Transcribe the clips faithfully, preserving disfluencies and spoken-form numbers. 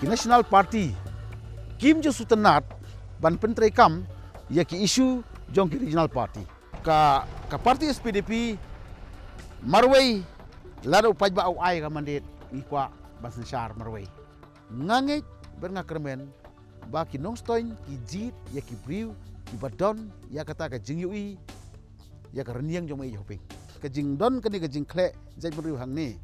Ki National Party kim ju sngewtynnat ban pyntreikam ïa ki issue jong ki regional party. Ka, ka party S P D P marwei lada u paidbah u ai ka mandate ngi kwah ban synshar marwei. Nga ngeit bad nga kyrmen ba ki nongstoiñ ki jied ïa ki briew kiba don ïa kata ka jingïohi ïa ka rynïeng jong ma Ïeid Hoping. Ka jingdon kane ka jingkhleh jaitbynriew hangne,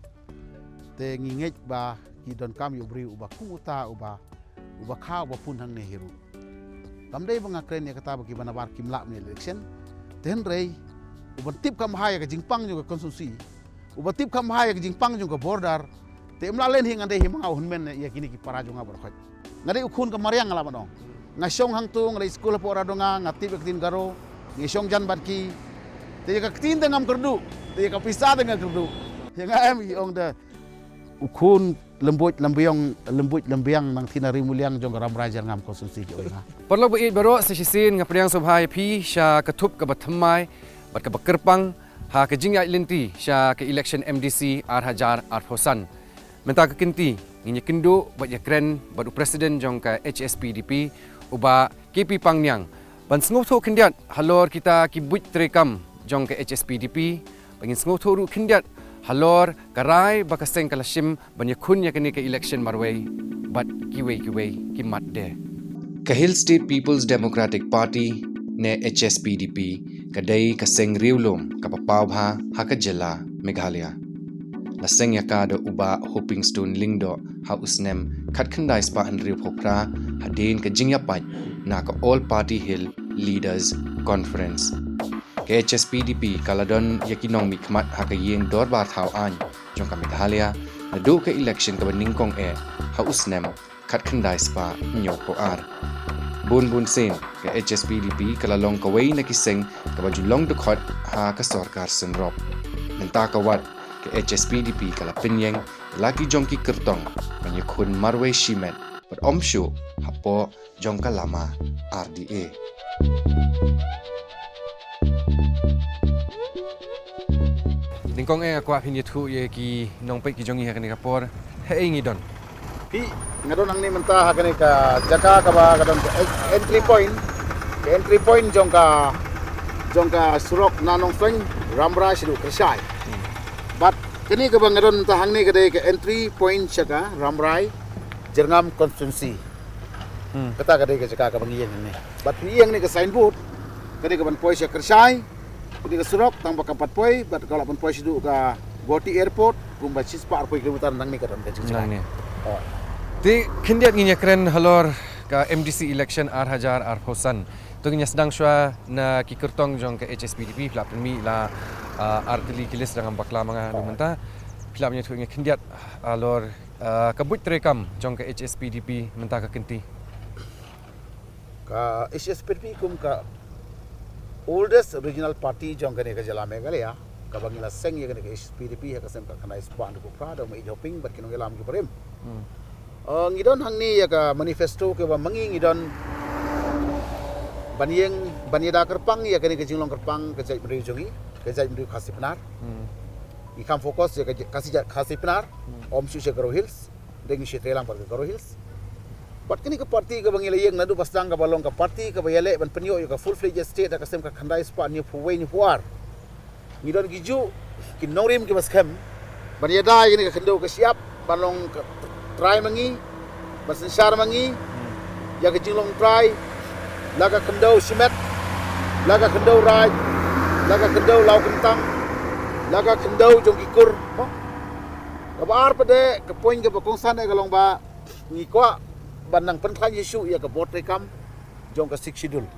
te ngi ngeit ba ki donkam ïa u briew uba kum uta, uba, uba kha, uba pun hangne hi ruh. Kam dei ba nga kren ïa kata ba kiba nabar kim lah mynne election. Te hynrei uban tip kham bha ïa ka jingpang jong ka constituency, uba tip kham bha ïa ka jingpang jong ka border, te ym lah len hi, nga dei hi ma nga u hynmen ïa kine ki para jong nga baroh khoit. Nga dei u khun ka mariang, nga lah ban ong. Nga shong hangto, nga leit skul hapoh Radonga, nga tip ïa ka ktien Garo, nga shong jan bad ki. Te ïa ka ktien te ngam kyrduh, te ïa ka pisa te nga kyrduh. Ïa nga em i ong da u khun Lynbuit Lynbiang, Lynbuit Lynbiang nangta na Ri Muliang jong ka Rambrai Jyrngam constituency, ki ong nga. Paralok ba ïeit baroh, sa shisien nga pdiang sngewbha ïa phi sha ka thup kaba thymmai bad kaba kyrpang ha ka jingïaid lynti sha ka election M D C ar hajar arphew san. Mynta ka kynti ngin ïakynduh bad ïakren bad u president jong ka H S P D P, u Bah K P Pangniang, ban sngewthuh khyndiat halor kita ki buit treikam jong ka H S P D P, ba ngin sngewthuh ruh khyndiat halor ka rai ba ka seng ka la shim ban ïakhun ïa kane ka election marwei bad kiwei kiwei ki mat de. Ka Hill State People's Democratic Party ne H S P D P ka dei ka seng riewlum kaba paw bha ha ka jylla Meghalaya. La seng ïa ka da u Bah Hopingstone Lyngdoh ha u snem khatkhyndai spah hynriewphew phra, hadien ka jingïapait na ka All Party Hill Leaders Conference. Ka H S P D P ka la don ïa ki nongmihkhmat ha ka ïing dorbar thaw aiñ jong ka Meghalaya naduh ka election kaba nyngkong eh ha u snem khatkhyndai spah hynñiewphew ar. Bun bun sien ka H S P D P ka la long kawei na ki seng kaba ju long dkhot ha ka sorkar synrop. Mynta ka wad ka H S P D P ka la pynïeng ïa la ki jong ki kyrtong ban ïakhun marwei shimet bad ym shuh hapoh jong ka lama R D A. Nyngkong eh nga kwah phin ïathuh ïa ki nongpeit ki jong ngi ha kane ka por haei ngi don. Phi, nga don hangne mynta ha kane ka jaka kaba ka don ka en-, entry point, ka entry point jong ka, jong ka surok na Nongstoiñ, Rambrai shaduh Kyrshai. Hmm. Bad kane kaba nga don mynta hangne ka dei ka entry point sha ka Rambrai Jyrngam constituency. Hmm. Kata ka dei ka jaka kaba ngi ïeng hangne. Bad phi ïeng ne ka signboard, ka dei kaban poi sha Kyrshai, ka dei ka surok, tang ba kam pat poi, bad ka lah ban poi shaduh ka Guwahati Airport, kumba shispah arphew kilometer nangne ka don ka jaka. Nangne. Oh. Te khyndiat ngin ïakren halor ka M D C election ar hajar arphew san. To ngin ïa sdang shuwa na ki kyrtong jong ka H S P D P, phi lah pynmih la, ah, artylli ki list, da ngam bakla ma nga haduh mynta. Phi lah ban ïathuh ïa ngi khyndiat halor, ah, ka buit treikam jong ka H S P D P mynta ka kynti. Ka H S P D P kum ka oldest regional party jong kane ka jylla Meghalaya, kaba ngi la seng ïa kane ka H S P D P ha ka snem khatkhyndai spah hynriewphew phra da u Maïj Hoping bad ki nongïalam kiba rim. Hmm. Eh, ngi don hangne ïa ka manifesto kaba ma ngi ngi don ban ïeng, ban ïada kyrpang ïa kane ka jinglong kyrpang ka jaitbynriew jong ngi, ka jaitbynriew Khasi Pnar. Hmm. Ngi kham focus ïa ka j-, Khasi jait Khasi Pnar, hmm, ym shuh sha Garo Hills. Dei ngi shu trei lang bad ka Garo Hills. Bad kane ka party kaba ngi la ïeng naduh ba sdang kaba long ka party kaba ïaleh ban pynïoh ïa ka full fledged state ha ka snem khatkhyndai spah hynñiewphew wei hynñiewphew ar. Ngi don kijuh ki nongrim kiba skhem ban ïada ïa kane ka khyndew ka shyiap ban long ka trai ma ngi, ban synshar ma ngi ïa ka jinglong trai, la ka khyndew shimet, la ka khyndew raid, la ka khyndew law kyntang, la ka khyndew jong ki kur. Kaba ar pat de, ka point kaba kongsan eh ka long ba ngi kwah ban nang pynkhlaiñ shuh shuh ïa ka bor treikam jong ka Sixth Schedule,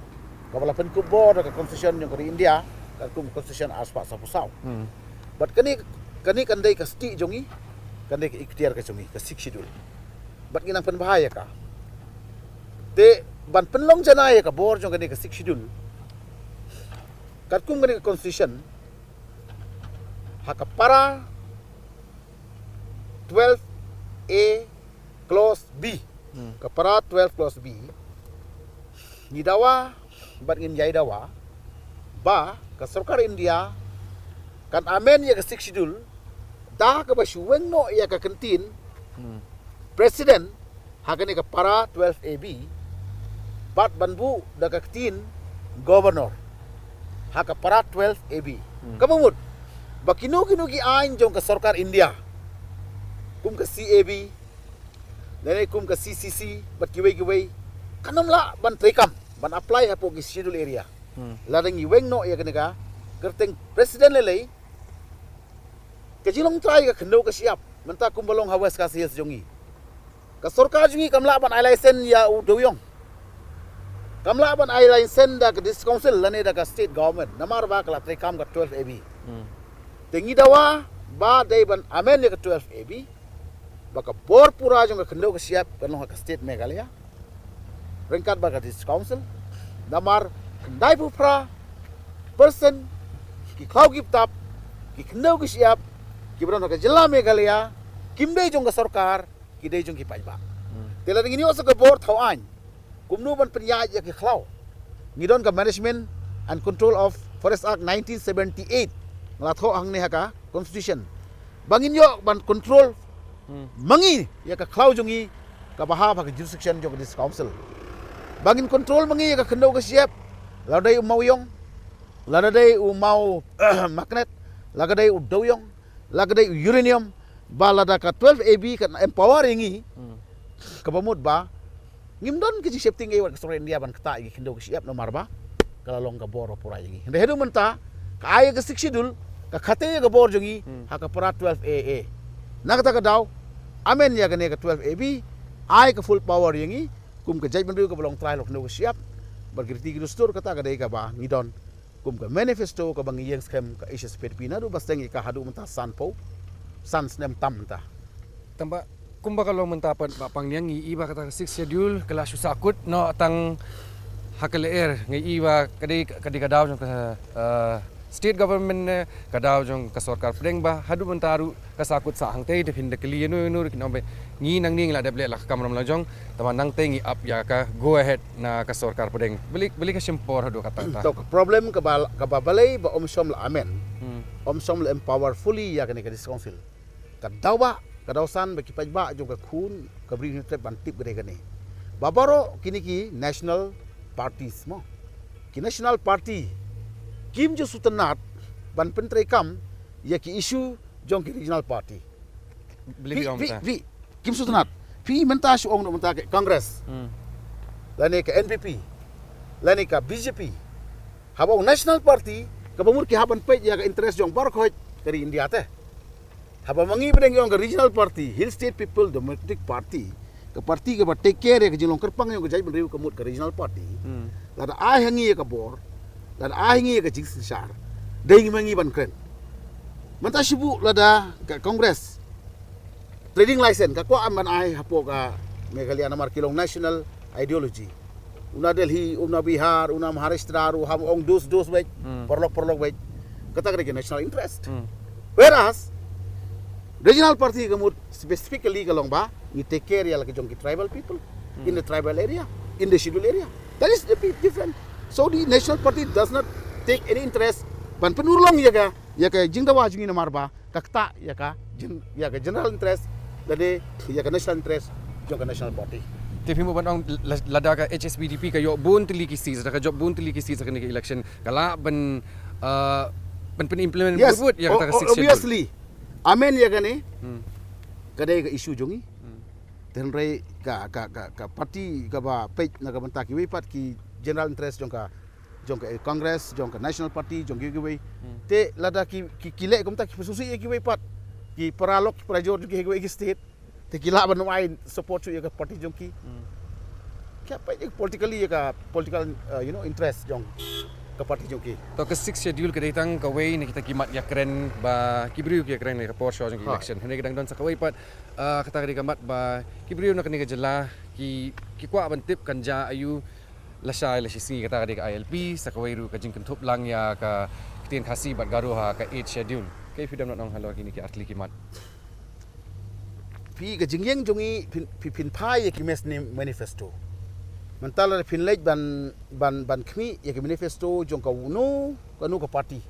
kaba la pynkup bor da ka Constitution jong ka ri India, Katkum constitution arspah sawphew saw. Hmm. Bad kane, kane kan dei ka stieh jong ngi, kan dei ka iktiar ka jong ngi, ka Sixth Schedule. Bad ngi nang pynbha ïa ka. Te ban pynlong janai ïa ka bor jong kane ka Sixth Schedule, katkum kane ka constitution, ha ka para twelve A clause B. Hmm. Ka para twelve clause B. Ngi dawa, bad ngin ïai dawa ba ka sorkar India kan amend ïa ka Sixth Schedule da kaba shu weng noh ïa ka ktien, hmm, president ha kane ka para twelve A B, bad ban buh da ka ktien governor ha ka para twelve A B. Hmm. Kaba mut ba kino kino ki aiñ jong ka sorkar India, kum ka C A B, lane kum ka C C C, bad kiwei kiwei, kan ym lah ban treikam, ban apply hapoh ki schedule area. Hmm. Lada ngi weng noh ïa kane ka kyrteng president lei lei, ka jinglong trai ka khyndew ka shyiap, mynta kumba long ha West Khasi Hills jong ngi. Ka sorkar jong ngi kam lah ban ai license ïa u dewïong. Kam lah ban ai license da ka district council lane da ka state government. Namar ba ka la treikam ka twelve A B. Hmm. Te ngi dawa ba dei ban amend ïa ka twelve A B, ba ka bor pura jong ka khyndew ka shyiap kan long ha ka state Meghalaya, ryngkat bad ka district council. Namar khyndai phew phra percent ki khlaw ki btap, ki khyndew ki shyiap kiba don ha ka jylla Meghalaya kim dei jong ka sorkar, ki dei jong ki paidbah. Hmm. Te lada ngin ïoh sa ka bor thaw aiñ, kumno ban pynïaid ïa ki khlaw? Ngi don ka Management and Control of Forest Act nineteen seventy-eight, nga la thoh hangne ha ka constitution, ba ngin ïoh ban control, hmm, ma ngi ïa ka khlaw jong ngi kaba hap ha ka jurisdiction jong ka district council. Ba ngin control ma ngi ïa ka khyndew ka shyiap, lada dei u mawïong, lada dei u maw magnet, lada dei u dewïong, lada dei u uranium, ba lada ka twelve A B kan empower ïa ngi, hmm, kaba mut ba ngim don ka jingsheptieng ei wat ka sorkar India ban ktah ïa ki khyndew ki shyiap namar ba ka la long ka bor ba pura ïa ngi. Hynrei haduh mynta ka ai ïa ka Sixth Schedule, ka khathei ïa ka bor jong ngi, hmm, ha ka para twelve A A. Na kata ka daw, amend ïa kane ka twelve A B, ai ka full power ïa ngi kum ka jaitbynriew kaba long trai halor ka khyndew ka shyiap bad ki riti ki dustur. Kata ka dei kaba ngi don kum ka manifesto kaba ngi ïeng skhem ka H S P D P naduh ba sdang ïa ka haduh mynta sanphew san snem tam mynta. Tangba kumba ka long mynta pat, Bah Pangniang, ngi i ba kata ka Sixth Schedule ka la shu sahkut noh tang ha ka lyer, ngi i ba ka dei, ka dei ka daw jong ka, eh, state government ne ka daw jong ka sorkar pdeng, ba haduh mynta ruh ka sahkut sah hangtei. Te phin da kylli ïano ïano ruh kin ong ba ngi nangne ngi la dep leh la ka kamram la jong, tangba nangtei ngi ap ïa ka go ahead na ka sorkar pdeng. Balei, balei ka shim por haduh katta katta? To, ka problem kaba, kaba balei ba ym shym la amend, hmm, ym shym la empower fully ïa kane ka district council. Ka daw ba, ka daw san ba ki paidbah jong ka khun ka Bri Hynñiewtrep ban tip ka dei kane, ba baroh kine ki national parties mo, ki national party kim ju sngewtynnat ban pyntreikam ïa ki issue jong ki regional party. Balei phi, phi ong phi, mynta? Phi, kim sngewtynnat. Phi mynta shu ong noh mynta ka Congress, hmm, lane ka N P P, lane ka B J P. Haba ong national party, kaba mut ki hap ban peit ïa ka interest jong baroh khoit ka ri India te. Haba ma ngi pdeng ïa ka regional party, Hill State People Democratic Party, ka party kaba take care ïa ka jinglong kyrpang jong ka jaitbynriew ka mut ka regional party. Hmm. Lada ai ha ngi ïa ka bor, lada ai ha ngi ïa ka jingsynshar, dei ngi ma ngi ban kren. Mynta shu buh lada ka Congress trading license ka kwah ban ai hapoh ka Meghalaya namar ki long national ideology. Una Delhi, una Bihar, una Maharashtra ruh hap ong dos dos beit, hmm, paralok paralok beit. Kata ka dei ka national interest. Hmm. Whereas regional party ka mut specifically ka long ba ngi take care ïa la ka jong ki tribal people, hmm, in the tribal area, in the schedule area. That is a bit different. So the national party does not take any interest ban pynurlong ïa ka, ïa ka jingdawa jong ngi namar ba ka ktah ïa ka gen-, ïa ka general interest, lane ïa ka national interest jong ka national party. Te phi mut ban ong la-, lada ka H S P D P ka ïoh bun tylli ki seats, da ka jop bun tylli ki seats ha kane ka election, ka lah ban, uh, ban pyn-implement, yes, bun bun ïa kata ka o-, o-, Sixth Schedule. Obviously. Amend ïa kane, hmm, ka dei ka issue jong ngi. Hmm. Te hynrei ka, ka, ka, ka party kaba peit na ka bynta kiwei pat ki general interest jong ka, jong ka Congress, jong ka National Party, jong kiwei kiwei. Hmm. Te lada ki, ki, ki leh kumta, ki pynsusi ïa kiwei pat, ki paralok, ki parajor jong kiwei ki state, te ki lah ban ai support shuh ïa ka party jong ki. Hmm. Ki hap peit politically ïa ka political, uh, you know, interest jong ka party jong ki. To ka sixth schedule ka dei tang kawei na kita ki mat ïakren ba ki briew ki ïakren ha ka por shuwa jong ki election. Hynrei ka dang don sa kawei pat, ah, kata ka dei ka mat ba ki briew na kane ka jylla ki, ki kwah ban tip kan jia aïu lashai lashisngi, kata ka dei ka I L P, sa kawei ruh ka jingkynthup lang ïa ka ktien Khasi bad Garo ha ka eighth schedule. Kaei phi dang nang ong halor kine ki artylli ki mat? Phi, ka jingïeng jong ngi phin, phi, phin phai ïa ki mes ne manifesto. Mynta lada phin leit ban, ban, ban khmih ïa ki manifesto jong kano kano ka party,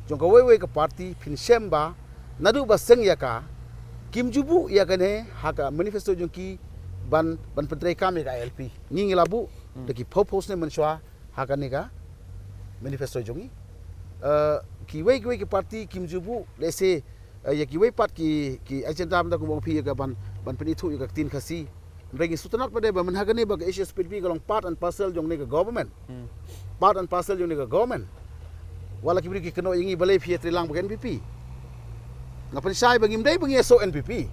jong kawei kawei ka party, phin shem ba naduh ba seng ïa ka, kim ju buh ïa kane ha ka manifesto jong ki ban, ban pyntreikam ïa ka I L P. Ngi, ngi la buh da ki phew phew snem mynshuwa ha kane ka manifesto jong ngi. Eh, kiwei kiwei ki party kim ju buh, let's say, eh, ïa kiwei pat ki, ki agenda mynta kumba ong phi ïa ka ban, ban pynithuh ïa ka ktien Khasi. Hynrei ngi sngewtynnat pat de ba mynta ha kane ba ka H S P D P ka long part and parcel jong kane ka government. Part and parcel jong kane ka government. Wat la ki briew ki kynnoh ïa ngi balei phi ïatreilang bad ka N P P. Nga pynshai ba ngim dei ba ngi ïasoh N P P.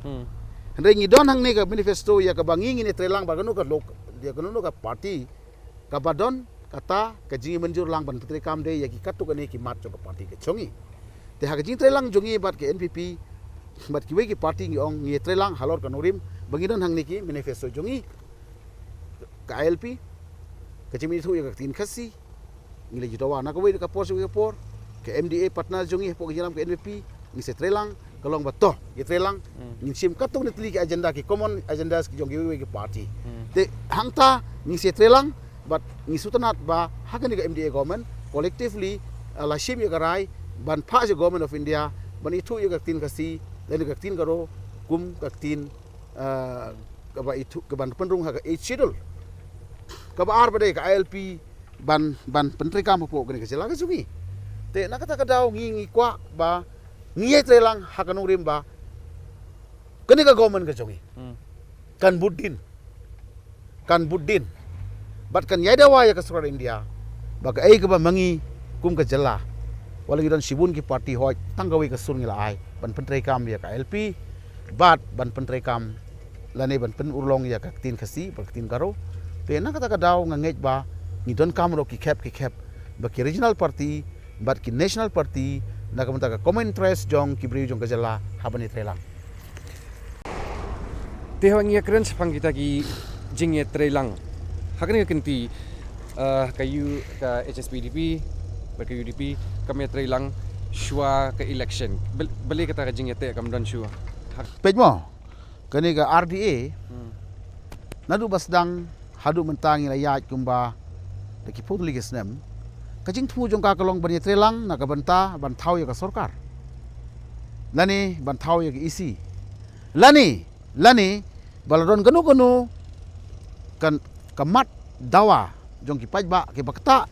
Hynrei ngi don hangne ka manifesto ïa kaba ngi ngin ïatreilang bad kano ka lok, ïa kano ka party kaba don kata ka jingmynjur lang ban pyntreikam de ïa ki katto katne ki mat jong ka party ka jong ngi. Te ha ka jingtreilang jong ngi bad ka N P P, bad kiwei ki party ngi ong ngi ïatreilang halor ka nongrim ba ngi don hangne ki manifesto jong ngi. Ka I L P, ka jingmynthuh ïa ka ktien Khasi, ngi la ju dawa na kawei ka por sha kawei ka por. Ka M D A partner jong ngi hapoh ka jingïalam ka N P P, ngi sa treilang, ka long ba to, ïatreilang. Ngin shim katto katne tylli ki agenda, ki common agendas ki jong kiwei kiwei ki party. Te hangta ngi sa treilang, bad ngi sngewtynnat ba ha kane ka M D A government collectively, eh, la shim ïa ka rai ban phah sha Government of India ban ithuh ïa ka ktien Khasi lane ka ktien Garo kum ka ktien, eh, kaba ithuh, kaban pynrung ha ka eighth schedule. Kaba ar pat de ka I L P ban, ban pyntreikam hapoh kane ka jylla ka jong ngi. Te na kata ka daw ngi, ngi kwah ba ngi ïatreilang ha ka nongrim ba kane ka government ka jong ngi kan bud dien, kan bud dien bad kan ïai dawa ïa ka sorkar India ba kaei kaba ma ngi kum ka jylla, wat la ngi don shibun ki party, hooid, tang kawei ka sur ngi la ai ban pyntreikam ïa ka I L P bad ban pyntreikam lane ban pynurlong ïa ka ktien Khasi bad ka ktien Garo. Te na kata ka daw nga ngeit ba ngi donkam ruh ki khep ki khep ba ki regional party bad ki national party na ka bynta ka common interest jong ki briew jong ka jylla ha ban ïatreilang. Te haba ngi ïakren shaphang kita ki jingïatreilang ha kane ka kynti, eh, ka U, ka H S P D P bad ka U D P kam ïatreilang shuwa ka election. Bal-, balei kata ka jingïateh kam don shuwa? Ha- Peit mo, kane ka R D A, naduh ba sdang haduh mynta ngi la ïaid kumba da ki phew tylli ki snem. Ka jingthmu jong ka ka long ban ïatreilang na ka bynta ban thaw ïa ka sorkar lane ban thaw ïa ka E C lane, lane ba la don kano kano kan, ka mat dawa jong ki paidbah kiba ktah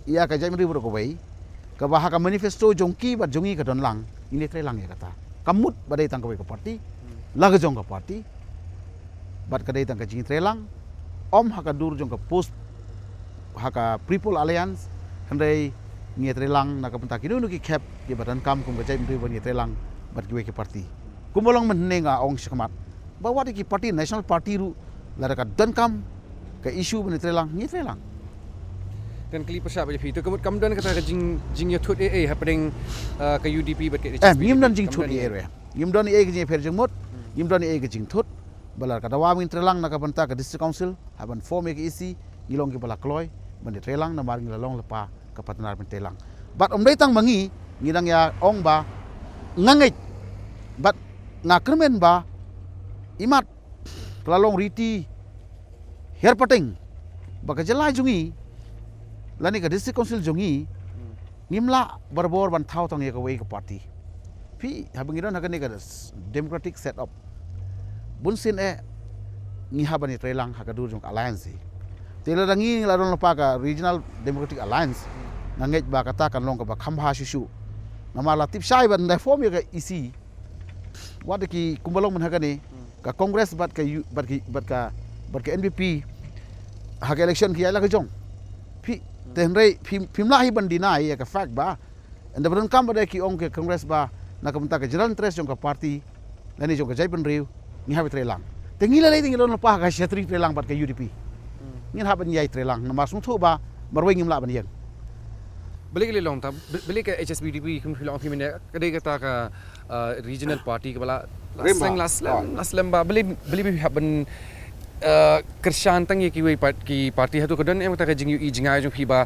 ïa ka jaitbynriew baroh kawei, kaba ha ka manifesto jong ki bad jong ngi ka don lang, ngin ïatreilang ïa kata. Kam mut ba dei tang kawei ka party, la ka jong ka party, bad ka dei tang ka jingïatreilang, ym ha ka dur jong ka post ha ka People Alliance, hynrei ngi ïatreilang na ka bynta kino kino ki khep kiba donkam kum ka jaitbynriew ban ïatreilang bad kiwei ki party. Kumba long mynhynne nga ong shakhmat ba wat ki party, national party ruh, lada ka donkam ka issue ban ïatreilang, ngi ïatreilang. Te kylli pyrshah bad phi, to ka mut kam don kata ka jing, jingïathut ei ei hapdeng, eh, ka U D P bad ka H S P D P? Em, ngim don jingthut ei ei ruh. Ngim don ei ei ka jingïapher jingmut, ngim don ei ei ka jingthut. Ba lada ka dawa ngin treilang na ka bynta ka District Council ha ban form ïa ka E C, ngi long kiba la kloi ban ïatreilang namar ngi la long lypa ka partner ban treilang. Bad ym dei tang ma ngi, ngi dang ïa ong ba nga ngeit bad nga kyrmen ba imat ka la long riti hiar pateng ba ka jylla jong ngi lane ka District Council jong ngi ngim lah barabor ban thaw tang ïa kawei ka party. Phi, haba ngi don ha kane ka s-, democratic set up, bun sien eh ngi hap ban ïatreilang ha ka dur jong ka alliance. Te lada ngi la don lypa ka Regional Democratic Alliance, nga ngeit ba kata kan long kaba kham bha shuh shuh. Namar la tip shai ban da form ïa ka E C, wat ki kumba long mynta ha kane, ka Congress bad ka U-, bad ki, bad ka, bad ka N P P ha ka election ki ïaid la ka jong. Phi, te hynrei phim, phim lah hi ban deny ïa ka fact ba ynda ba donkam ba dei ki ong ka Congress ba na ka bynta ka general interest jong ka party lane jong ka jaitbynriew, ngi hap ïatreilang. Te ngi la lei te ngi don lypa ha ka shatri treilang bad ka U D P. Ngin hap ban ïai treilang namar sngewthuh ba marwei ngim lah ban ïeng. Balei ka lei long ta, balei ka H S P D P kum phi long phi mynne, ka dei kata ka, uh, regional party kaba la, la seng, la slem, la slem ba, balei, balei phi hap ban, uh, kyrshan tang ïa kiwei pat, ki party, hato ka don em kata ka jingïohi jngai jong phi ba,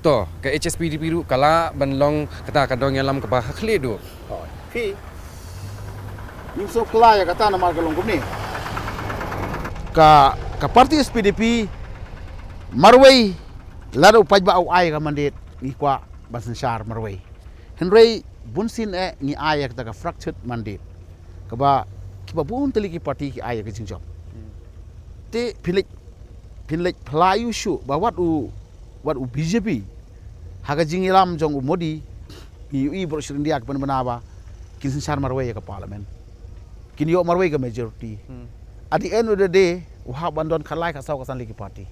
to, ka H S P D P ruh ka lah ban long kata ka dong ïalam kaba ha khlieh duh. Phi, ngim sngewphylla ïa kata namar ka long kumne. Ka, ka party H S P D P marwei, lada u paidbah u ai ka mandate, ngi kwah ban synshar marwei. Hynrei bunsien eh ngi ai ïa kata ka fractured mandate, kaba, kiba bun tylli ki party ki ai ïa ka jingjop. Te phin leit, phin leit phylla ïa u shuh ba wat u, wat u B J P, ha ka jingïalam jong u Modi, ngi ïohi baroh shi India ki pynbna ba kin synshar marwei ïa ka parliament, kin ïoh marwei ka majority. At the end of the day, u hap ban don khatlai, khatsaw, khatsan tylli ki party.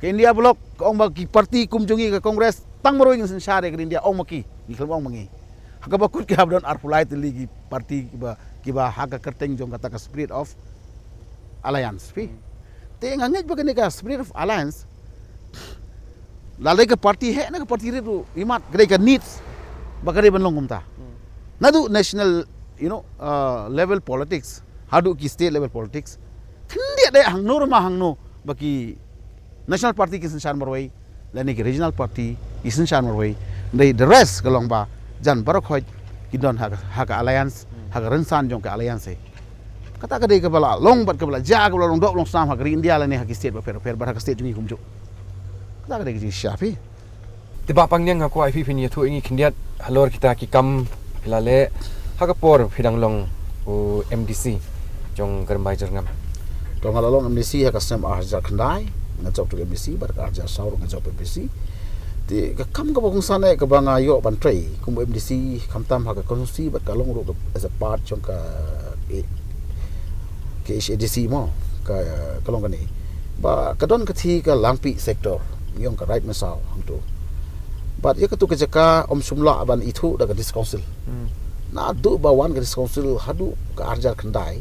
Ka India Bloc ka ong ba ki party kum jong ngi ka Congress tang marwei ngin synshar ïa ka India, ong ma ki, ngi khlem ong ma ngi. Ha kaba kut ki hap don arphew lai tylli ki party kiba, kiba ha ka kyrteng jong kata ka spirit of alliance, phi. Te nga ngeit ba kane ka spirit of alliance, la dei ka party heh ne ka party rit ruh, imat ka dei ka needs ba ka dei ban long kumta. Naduh national, you know, uh, level politics haduh ki state level politics, khyndiat dei hangno ruh ma hangno ba ki national party ki synshar marwei, lane ki regional party ki synshar marwei. Dei the rest ka long ba jan baroh khoit ki don ha ka, ha ka alliance, ha ka rynsan jong ka alliance. Kata ka dei kaba la long bad kaba la jia, kaba la long doh long sam ha ka ri India lane ha ki state bapher bapher, bad ha ka state jong ngi kumjuh. Kata ka dei ka jingshisha, phi. Te Bah Pangniang, nga kwah ïa phi phin ïathuh ïa ngi khyndiat halor kita ki kam phi la leh ha ka por phi dang long u M D C jong ka Rymbai Jyrngam. To, nga la long M D C ha ka snem ar hajar khyndai, nga jop tu M D C, bad ka ar hajar saw nga jop M D C. Te ka kam kaba kongsan eh kaba nga ïoh ban trei kum u M D C, khamtam ha ka constituency bad ka long ruh as a part jong ka, eh, K H A D C mo, ka, ka long kane. Ba ka don ka thie ka Langpih sector, ngi ong ka Raid Mynsaw hangto. Bad ïa katu ka jaka ym shym lah ban ithuh da ka District Council. Naduh ba wan ka District Council haduh ka ar hajar khyndai,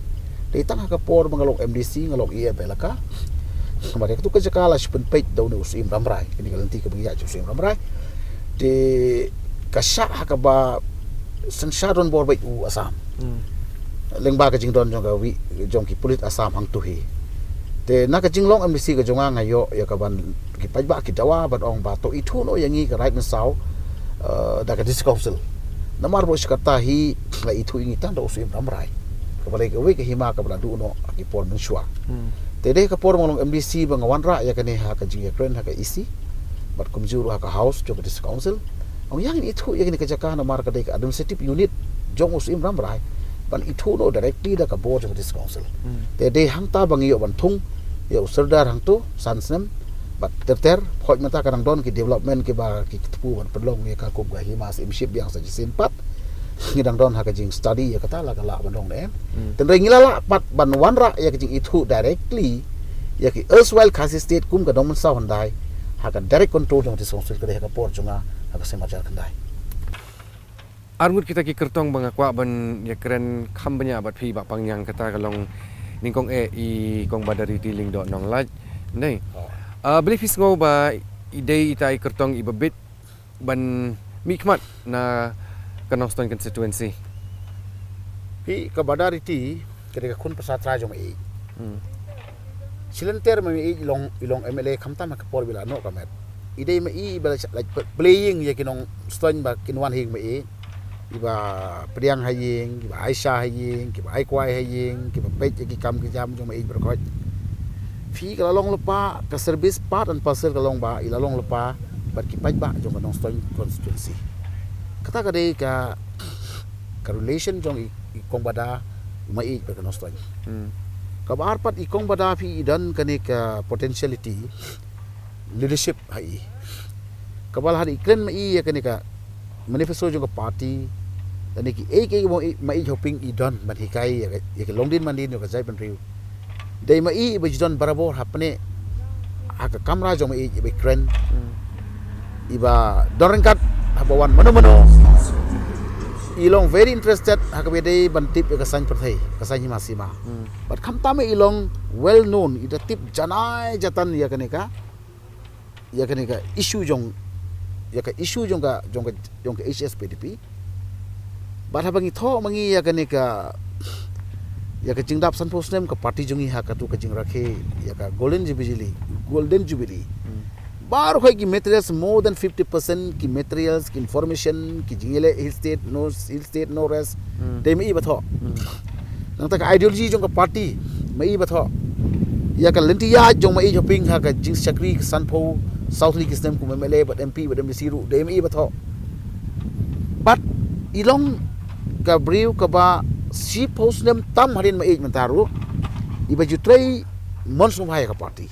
dei tang ha ka por ba nga long M D C, nga long E M elaka. Bad ïa katu ka jaka la shu pynpeit da une u Syiem Rambrai, kane ka lynti kaba ngi ïaid jong u Syiem Rambrai. Te ka shah ha kaba synshar donbor beit u Assam. Lyngba ka jingdon jong ka wi, jong ki pulit Assam hangto hi. Te na ka jinglong M D C ka jong nga, nga ïoh ïa ka ban ki paidbah ki dawa ban ong ba to ithuh noh ïa ngi ka Raid Mynsaw, eh, da ka District Council. Namar baroh shi katta hi la ithuh ïa ngi tang da u Syiem Rambrai. Kaba la dei kawei ka hima kaba la duh noh ha ki por mynshuwa. Te dei ka por ba nga long M D C ba nga wanrah ïa kane ha ka jingïakren ha ka E C bad kumjuh ruh ha ka House jong ka District Council. Ong ïa ngin ithuh ïa kane ka jaka namar ka dei ka administrative unit jong u Syiem Rambrai, ban ithuh noh directly da ka bor jong ka District Council. Te dei hangta ba ngi ïoh ban thung ïa u Sordar hangto san snem bad ter ter. Khoit mynta ka dang don ki development kiba ki kyrkhu ban pynlong ïa ka kum ka hima Syiemship biang sa shisien pat. Ngi dang don ha ka jingstudy ïa kata la ka lah ban long ne em. Tynrai ngi la lah pat ban wanrah ïa ka jingithuh directly ïa ki erstwhile Khasi State kum ka Dong Mynsaw hyndai ha ka direct control jong ka District Council, ka dei ha ka por jong nga ha ka snem ar hajar khyndai. Arngut kita ki kyrtong ba nga kwah ban ïakren kham bniah bad phi Bah Pangniang, kata ka long nyngkong eh i Kong Badariti Lyngdoh Nonglait. Nei. Ah, balei phi sngew ba i dei ita i kyrtong iba bit ban mihkhmat na ka Nongstoiñ constituency? Phi, ka Badariti ka dei ka khun pyrsa trai jong ma i. Shilynter ma i long, i long M L A khamtam ha ka por ba i la noh ka met. I dei ma i iba la, la playing ïa ki Nongstoiñ ba kin wan ha ïing ma i. Kiba pdiang ha ïing, kiba ai sha ha ïing, kiba ai kwai ha ïing, kiba peit ïa ki kam ki jam jong ma i baroh khoit. Phi, ka la long lypa, ka service part and parcel ka long ba i la long lypa bad ki paidbah jong ka Nongstoiñ constituency. Kata ka dei ka, ka relation jong i, i Kong Bada ma i bad ka Nongstoiñ. Kaba ar pat, i Kong Bada phi i don kane ka potentiality leadership ha i. Kaba la hap i kren ma i ïa kane ka manifesto jong ka party, lane kiei kiei ba i, ma i hoping i don ban hikai ïa ka, ïa ka longdien mandien jong ka jaitbynriew. Dei ma i iba ju don barabor hapdeng ha ka kamra jong ma i iba kren. Iba don ryngkat haba wan mano mano. I long very interested ha kaba dei ban tip ïa ka saiñ pyrthei, ka saiñ hima sima. Bad khamtam i long well known, i da tip janai jatan ïa kane ka, ïa kane ka issue jong, ïa ka issue jong ka, jong ka, jong ka H S P D P. Bad haba ngi thoh ma ngi ïa kane ka, ïa ka jingdap sanphew snem ka party jong ngi ha katu ka jingrakhe ïa ka Golden Jubilee, Golden Jubilee. Baroh khoit ki materials, more than fifty percent ki materials, ki information, ki jingïaleh Hill State, no Hill State, no rest. Dei ma i ba thoh. Nangta ka ideology jong ka party ma i ba thoh. Ïa ka lynti ïaid jong ma i Hoping ha ka jingshakri ka sanphew saw tylli ki snem kum M L A bad M P bad M D C ruh dei ma i ba thoh. Bad i long ka briew kaba shiphew snem tam hadien ma i mynta ruh, i ba ju trei mon sngewbha ïa ka party.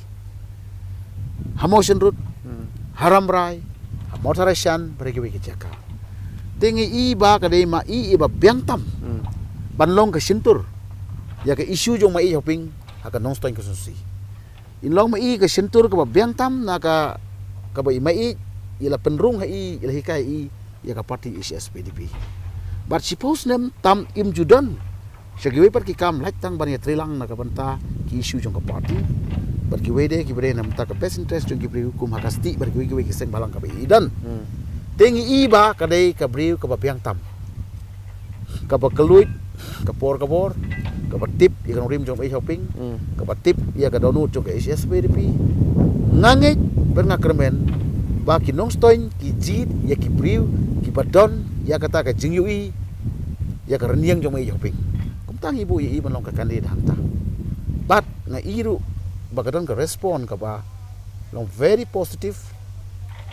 Ha Mawshynrut, ha Rambrai, ha Mawthadraishan, bad ha kiwei ki jaka. Te ngi i ba ka dei ma i i ba biang tam ban long ka shyntur ïa ka issue jong ma i Hoping ha ka Nongstoiñ constituency. In long ma i ka shyntur kaba biang tam na ka, kaba i ma i i la pynrung ha i, i la hikai i ïa ka party H S P D P. Bad shiphew snem tam im ju don sha kiwei pat ki kam, lait tang ban ïatreilang na ka bynta ki issue jong ka party. Bad kiwei de kiba dei na bynta ka best interest jong ki briew kum ha ka stieh bad kiwei kiwei ki seng bhalang kaba i don. Te ngi i ba ka dei ka briew kaba biang tam, kaba kylluid ka por ka bor, kaba tip ïa ka nongrim jong ma i Hoping, kaba tip ïa ka dohnud jong ka H S P D P. Nga ngeit bad nga kyrmen ba ki Nongstoiñ ki jied ïa ki briew kiba don ïa kata ka jingïohi ïa ka rynïeng jong ma i Hoping. Kumta ngi buh ïa i ban long ka candidate hangta. Bad nga i ruh ba ka don ka respond kaba long very positive,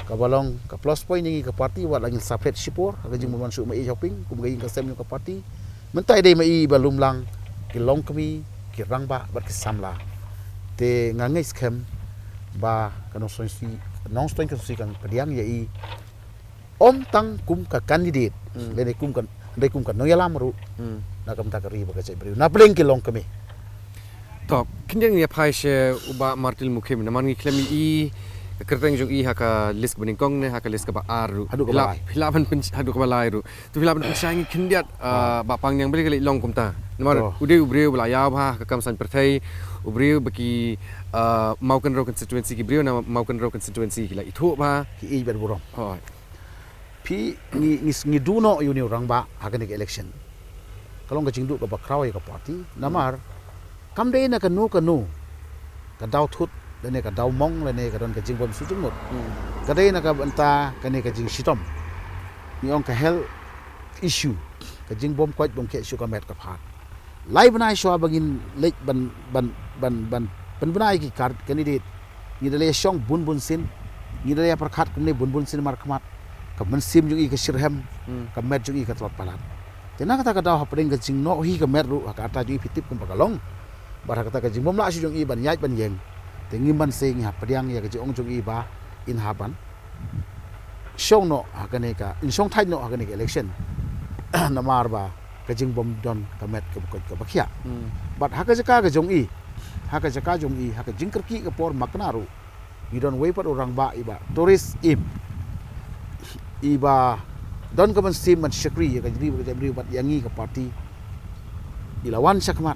kaba long ka plus point ïa ngi ka party, wat la ngin separate shipor ha ka jingbym wan shuh ma i Hoping kum ka ïing ka sem jong ka party. Mynta i dei ma i ba lum lang ki longkmie, ki rangbah bad ki samla. Te nga ngeit skhem ba ka Nongstoiñ constituency, Nongstoiñ constituency kan pdiang ïa i, ym tang kum ka candidate, lane kum ka, hynrei kum ka nongïalam ruh na ka bynta ka ri bad ka jaitbynriew na pdeng ki longkmie. To, khyndiat ngin ïa phai sha u Bah Martil Mukhim, namar ngi khlem ïohi ka kyrteng jong i ha ka list kaba nyngkong ne ha ka list kaba ar ruh. Haduh kaba lai. Phi lah ban pyn-, haduh kaba lai ruh. To phi lah ban pynshai ngi khyndiat, ah, Bah Pangniang, balei ka leit long kumta. Namar u dei u briew ba la ïaw bha ha ka kam saiñ pyrthei, u briew ba ki, ah, Mawkynrew constituency, ki briew na Mawkynrew constituency ki la ithuh bha. Ki ïeit bad burom. Hooid. Phi, ngi, ngi, ngi duh noh ïa une u rangbah ha kane ka election. Ka long ka jingduh kaba khraw ïa ka party. Namar kam dei na kano kano ka daw thut lane ka daw mong lane ka don ka jingbym suk jingmut. Ka dei na ka bynta kane ka jingshitom, ngi ong ka health issue, ka jingbym koit bym khie shuh ka met ka phad. Lai bnai shuwa ba ngin leit ban, ban, ban, ban pynbna ïa ki card candidate, ngi da la ïa shong bun bun sien, ngi da la ïa pyrkhat kumne bun bun sien markhmat. Ka mynsiem jong i ka shitrhem, ka met jong i ka tlot palat. Te na kata ka daw hapdeng ka jingnoh hi ka met ruh, ha kata jong i phi tip kumba ka long. Bad ha kata ka jingbym lah shuh jong i ban ïaid ban ïeng, te ngim banse, ngi hap pdiang ïa ka jingong jong i ba in hap ban shong noh ha kane ka, in shong thait noh ha kane ka election. Namar ba ka jingbym don ka met kaba koit kaba khiah. Bad ha ka jaka ka jong i, ha ka jaka jong i, ha ka jingkyrkieh ka por makna ruh, ngi don uwei pat u rangbah i Bah Tourist Syiem, i ba don ka mynsiem ban shakri ïa ka ri bad ka jaitbynriew bad ïa ngi ka party. I la wan shakhmat,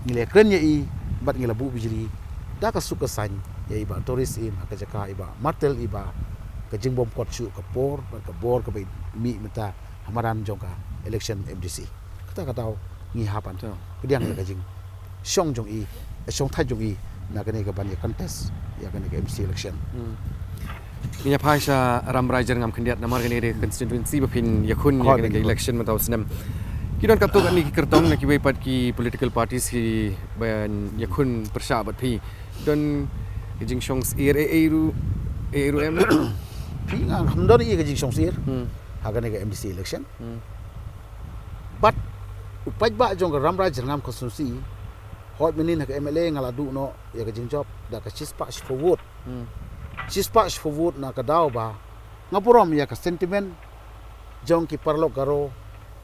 ngi la kren ïa i bad ngi la buh bijli da ka suk ka saiñ ïa i Bah Tourist Syiem ha ka jaka i Bah Martil, i ba ka jingbym kot shuh ka por bad ka bor kaba i mih mynta ha madan jong ka election M D C. Kata ka daw ngi hap ban pdiang ïa ka jingshong jong i, shong thait jong i na kane ka ban ïa contest ïa kane ka M D C election. Ngin ïa phai sha Rambrai Jyrngam khyndiat, namar kane ka dei ka constituency ba phin ïakhun ïa kane ka election mynta u snem. Ki don katto katne ki kyrtong na kiwei pat ki political parties ki ban ïakhun pyrshah bad phi. Don ka jingshong syiar ei ei ruh, ei ei ruh em? Phi, nga ngam don ei ka jingshong syiar ha kane ka M D C election. Bad u paidbah jong ka Rambrai Jyrngam constituency, hooid mynnin ha ka M L A nga la duh noh ïa ka jingjop da ka shispah shiphew vote. Shispah shiphew vote na ka daw ba nga burom ïa ka sentiment jong ki paralok Garo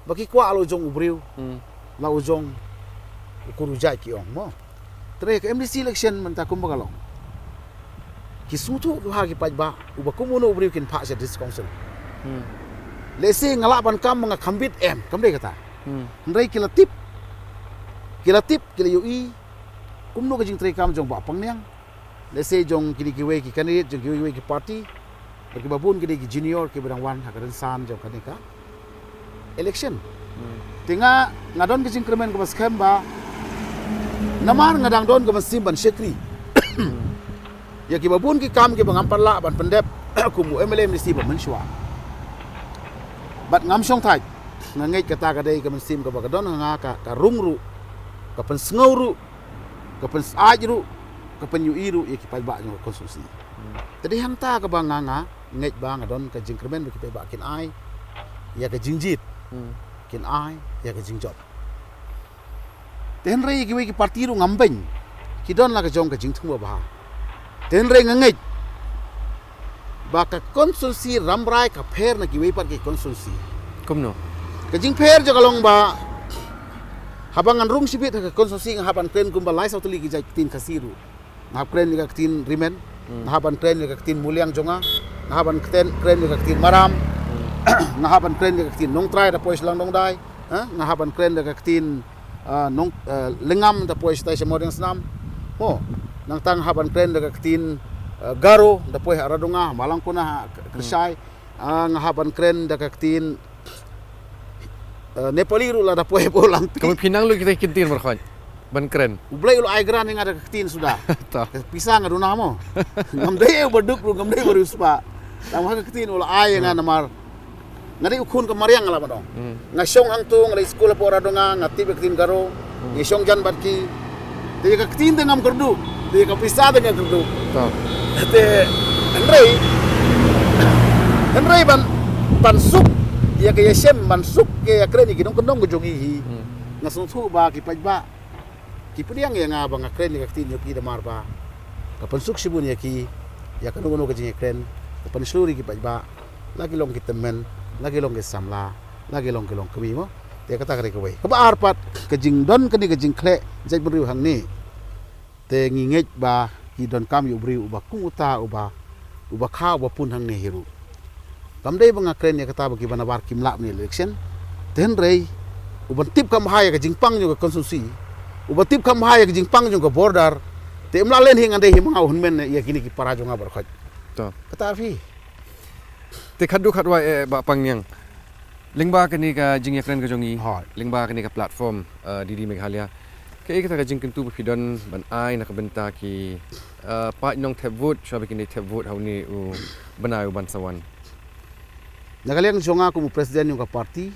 ba ki kwah la u jong u briew, la u jong u kur u jait, ki ong mo. Te ha ka M D C election mynta kumba ka long, ki sngewthuh ki bha ki paidbah uba kum uno u briew kin phah sha district council. Lehse nga lah ban kam ma nga kham bit em, kam dei kata. Hynrei ki la tip, ki la tip, ki la ïohi kumno ka jingtrei kam jong Bah Pangniang. Lehse jong kine kiwei ki candidate jong kiwei kiwei ki party, Kiba bun ki dei ki junior kiba dang wan ha ka rynsan jong kane ka election. Te nga, nga don ka jingkyrmen kaba skhem ba namar nga dang don ka mynsiem ban shakri ïa kiba bun ki kam kiba ngam pat lah ban pyndep kum u M L A M D C ba mynshuwa. Bad ngam shong thait, nga ngeit kata ka dei ka mynsiem kaba ka don ha nga, ka, ka rung ruh, ka pynsngew ruh, ka pynsaid ruh, ka pynïohi ruh ïa ki paidbah jong ka constituency. Te dei hangta kaba nga, nga ngeit ba nga don ka jingkyrmen ba ki paidbah kin ai ïa ka jingjied, kin ai ïa ka jingjop. Te hynrei ïa kiwei ki parti ruh ngam beiñ, ki don la ka jong ka jingthmu ba bha. Te hynrei nga ngeit ba ka constituency Rambrai ka pher na kiwei pat ki constituency. Kumno? Ka jingpher jong ka long ba haba ngan rung shibit ha ka constituency nga hap ban kren kumba lai saw tylli ki jait ktien Khasi ruh. Nga hap kren ïa ka ktien Rimen, nga hap ban kren ïa ka ktien Muliang jong nga, nga hap ban kren, kren ïa ka ktien Maram, nga hap ban kren ïa ka ktien Nongtrai da poi sha Langdongdai, ha? Nga hap ban kren ïa ka ktien, ah, Nong, ah, Lyngngam da poi shatai sha Mawdiangsnam. Mo, nangta nga hap ban kren ïa ka ktien, ah, Garo da poi ha Radonga, Malangkona, ha K-, Kyrshai. Ah, nga hap ban kren ïa ka ktien, ah, Nepali ruh lada poi hapoh Langpih. Kaba phi nang lut kita ki ktien markhon ban kren. U Blei u la ai grant ïa nga da ka ktien suda. To. Ka pisa nga duna mo. Ngam dei uba duk ruh, ngam dei uba riewspah. Tang ha ka ktien u la ai ïa nga namar nga dei u khun ka mariang nga la ba dong. Nga shong hangto, nga leit skul hapoh Radonga, nga tip ïa ka ktien Garo, nga shong jan bad ki. Te ïa ka ktien te ngam kyrduh, te ïa ka pisa te ngam kyrduh. To. Te hynrei, hynrei ban, ban suk ïa ka ïashem, ban suk ïa ka ïakren ïa ki nongkyndong ka jong ngi hi. Nga sngewthuh ba ki paidbah ki pdiang ïa nga ba nga kren ïa ka ktien jong ki namar ba ka pynsuk shibun ïa ki ïa kano kano ka jingïakren, ka pynshlur ïa ki paidbah, la ki long ki tymmen, la ki long ki samla, la ki long ki longkmie mo. Te kata ka dei kawei. Kaba ar pat, ka jingdon kane ka jingkhleh jaitbynriew hangne. Te ngi ngeit ba ki donkam ïa u briew uba kum uta, uba, uba kha, uba pun hangne hi ruh. Kam dei ba nga kren ïa kata ba kiba nabar kim lah ban ïaleh election. Te hynrei uban tip kham bha ïa ka jingpang jong ka constituency, uban tip kham bha ïa ka jingpang jong ka border, te ym lah lehse ngan dei hi ma nga u hynmen ïa kine ki para jong nga baroh khoit. To. Kata phi. Te khatduh khatwai, eh, Bah Pangniang. Lyngba kane ka jingïakren ka jong ngi. Hooid. Lyngba kane ka platform, eh, D D Meghalaya. Kaei kata ka jingkyntu ba phi don ban ai na ka bynta ki, eh, paid nongthep vote, shuwa ba kin ïa thep vote ha une u bnai uban sa wan? Na ka liang jong nga kum u president jong ka party,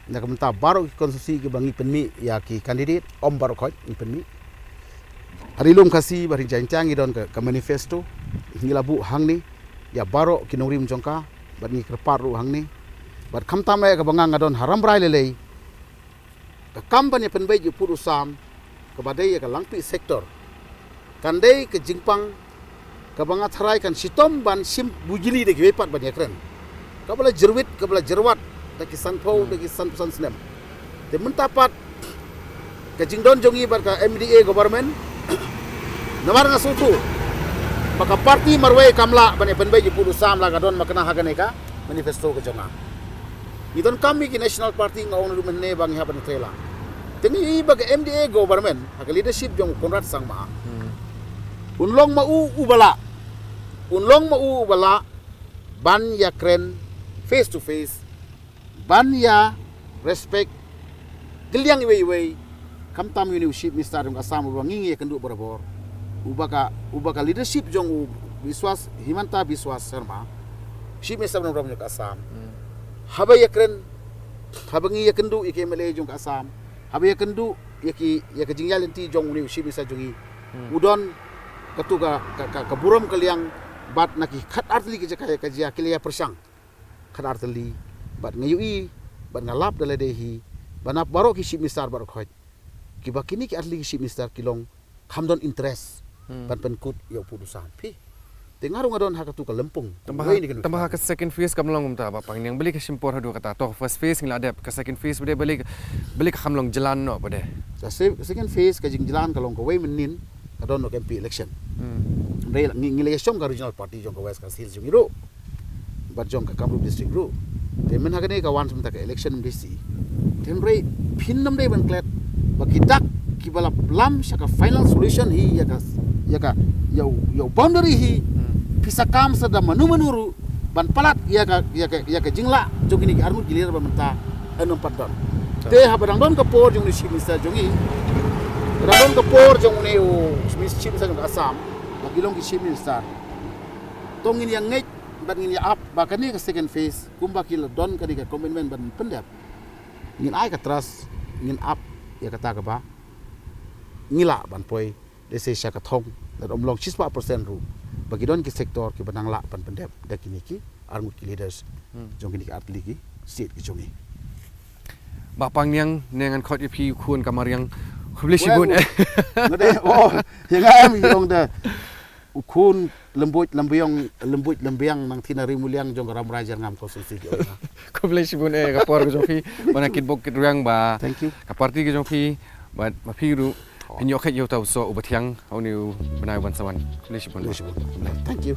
na ka bynta baroh ki constituency kiba ngi pynmih ïa ki candidate, ym baroh khoit ngi pynmih. Ha Ri Lum Khasi bad Ri Jaiñtia ngi don ka, ka manifesto, ngi la buh hangne ïa baroh ki nongrim jong ka, bad ngi kyrpad ruh hangne. Bad khamtam eh kaba nga nga don ha Rambrai lei lei, ka kam ban ïa pynbeit ïa u pud u sam kaba dei ïa ka Langpih sector, kan dei ka jingpang kaba nga tharai kan shitom ban shim bujli da kiwei pat ban ïakren. Kaba la jyrwit, kaba la jyrwat da ki sanphew, da ki sanphew san snem. Te mynta pat ka jingdon jong ngi bad ka M D A government, namar nga sngewthuh ba ka party marwei kam lah ban ïa pynbeit ïa u pud u sam, la ka don makna ha kane ka manifesto ka jong nga. Ngi donkam ïa ki national party, nga ong naduh mynne ba ngi hap ban trei lang. Te ngi ïohi ba ka M D A government ha ka leadership jong u Conrad Sangma, un long ma u uba lah, un long ma u uba lah ban ïakren face to face, ban ïa respect kylliang iwei iwei, khamtam ïa une u Chief Minister jong ka Assam uba ngi ngi ïakynduh barabor, uba ka, uba ka leadership jong u Biswas, Himanta Biswas Sarma, Chief Minister ba nongrim jong ka Assam. Haba ïakren, haba ngi ïakynduh ïa ki M L A jong ka Assam, haba ïakynduh ïa ki, ïa ka jingïaid lynti jong une u Chief Minister jong ngi, u don katu ka, ka, ka, ka burom kylliang, bad na ki khatar tylli ki jaka ïa ka jia ki la ïa pyrshang. Khatar tylli, bad nga ïohi, bad nga lap da lade hi ba na baroh ki Chief Minister baroh khoit, kiba kine ki ar tylli ki Chief Minister ki long kham don interest ban pynkut ïa u pud u sam. Phi. Te nga ruh nga don ha katu ka lympung. Tang ba ha, tang ba ha ka second phase kam long kumta, Bah Pangniang, balei ka shim por haduh kata? To, first phase ngi la dep, ka second phase balei, balei, balei ka kham long jlan noh pat de? Ka se-, second phase ka jingjlan ka long kawei mynnin, ka don noh ka M P election. Hynrei ngi, ngi la ïashong ka regional party jong ka West Khasi Hills jong ngi ruh, bad jong ka Kamrup District ruh. Te mynta ha kane ka wan mynta ka election M D C. Te hynrei phin ym dei ban klet ba ki dak kiba la plam sha ka final solution hi ïa ka, ïa ka, ïa u, ïa u boundary hi. Phi sa kam sa da mano mano ruh, ban palat ïa ka, ïa ka, ïa ka jinglah jong kine ki arngut ki leader ba mynta yn ym pat don. Te haba dang don ka por jong une u Chief Minister jong ngi, dang don ka por jong une u Chief Minister jong ka Assam, ba ki long ki Chief Minister. To ngin ïa ngeit bad ngin ïa ap ba kane ka second phase kumba ki la don kane ka commitment ban pyndep. Ngin ai ka trust, ngin ap ïa kata kaba ngi lah ban poi, lehse sha ka thong, lada ym long shispah percent ruh, ba ki don ki sector kiba nang lah ban pyndep da kine ki arngut ki leaders jong kine ki artylli ki state ki jong ngi. Bah Pangniang, ne ngan khot ïa phi u khun ka mariang. Khublei shibun. Nga dei, oh, ïa nga em ïa ong da u khun lembut lembiang, lembut lembiang nangtei na Ri Muliang jong ka Rambrai Jyrngam constituency ki ong. Khublei shibun eh ka por ka jong phi, ba na kitbok kitrwiang ba, thank you, ka party ka jong phi, ba ma phi ruh phin ïoh khet ïa uta u soh uba thiang ha une u bnai ban sa wan. Khublei shibun. Khublei shibun. Thank you.